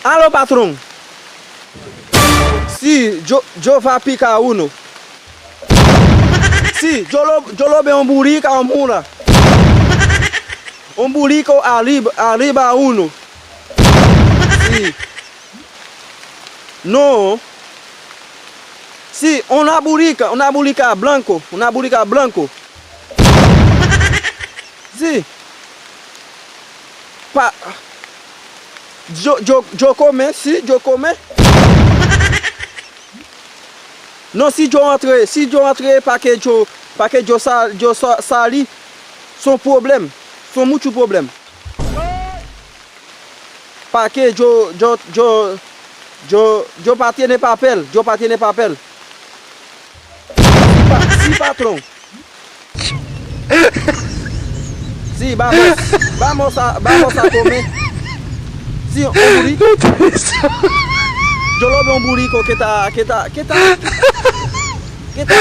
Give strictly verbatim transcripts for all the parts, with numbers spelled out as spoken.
Alô, patrão. Si, yo, yo va picar uno. Si, yo lo, yo lo veo un burrito a un mula. Un burrito arriba, arriba uno. Si. No. Si, una burrito, una burrito blanco, una burrito blanco. Si. Pa. Yo, yo, yo come, si, yo come. Non, si yo antre, si yo antre, pa ke yo, pa ke yo sa, yo sa, sali, son pwoblèm, son mucho pwoblèm. Pa ke yo, yo, yo, yo, yo pa tiene papel, yo pa tiene papel. Si, pa, si, patrão. Si, vamos, vamos a, vamos a comer. Si, un burrito. Yo lo veo un burrito que está, que está, que está, que está.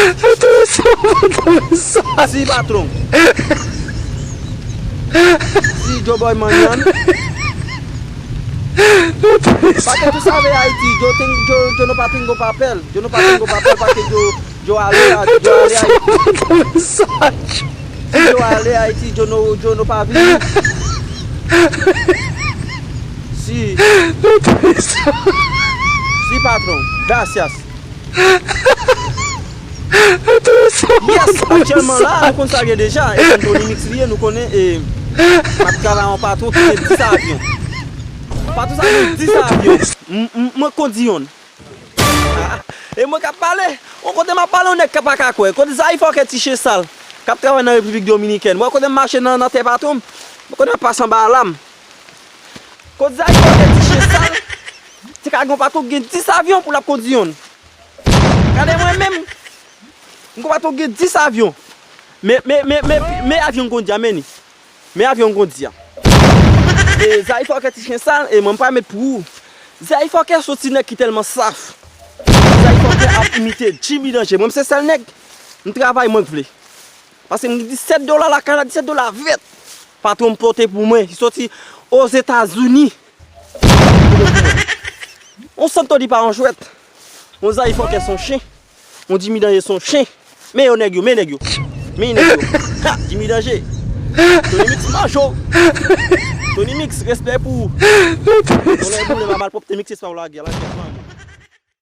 Si, patrão. Si, yo voy mañana. Pa que tú sabes, Haití, yo, ten, yo, yo no pa tengo papel. Yo no pa tengo papel pa que yo, yo ale a, yo ale a Haití. Si yo ale a Haití, yo no, yo no pa vini. Si. Si, patrón. Gracias. Yes, aktyèlman la, nou konn sa gen deja. E Tony Mix li ye, nou konnen, e, m ap travay an patwon ki gen dis avyon. Patwon sa gen dis avyon. M, m, mwen kondi yonn. Ah, e mwen k ap pale. On kote m ap pale, on nèg k ap pa ka kwè. Kote Zayi Fòkè ti chen sal k ap travay nan Repiblik Dominikèn. Mwen kote m mache nan, nan tè patwon m, mwen kote m ap pase anba alam. Kote Zayi Fòkè ti chen sal, ti ka gen on patwon ki gen dis avyon pou l ap kondi yonn. Gade mwen menm, m gon patwon ki gen dis avyon. Men, men, men, men, men avyon m kondi a, men li. Men avyon m kondi a. E Zayi Fòkè ti chen sal, e mwen m pral met pou ou. Zayi Fòkè se on ti nèg ki tèlman saf. Zayi Fòkè ap imite Jimmy Danger. Mwen, m se sèl nèg, m travay mwen k vle. Paske m gen disèt dola lakay la, disèt dola vèt. Patwon m pote pou mwen. Li soti Ozetazini. On Santo di pa on jwèt. On Zayi Fòkè se on chen. On Jimmy Danger se on chen. Men yo nèg yo, men nèg yo. Men nèg yo. Ha, Jimmy Danger. Tony Mix manjo. Tony Mix, respè pou ou. Tony Mix, malpwòpte Mix, se pa w lage, lage, lage.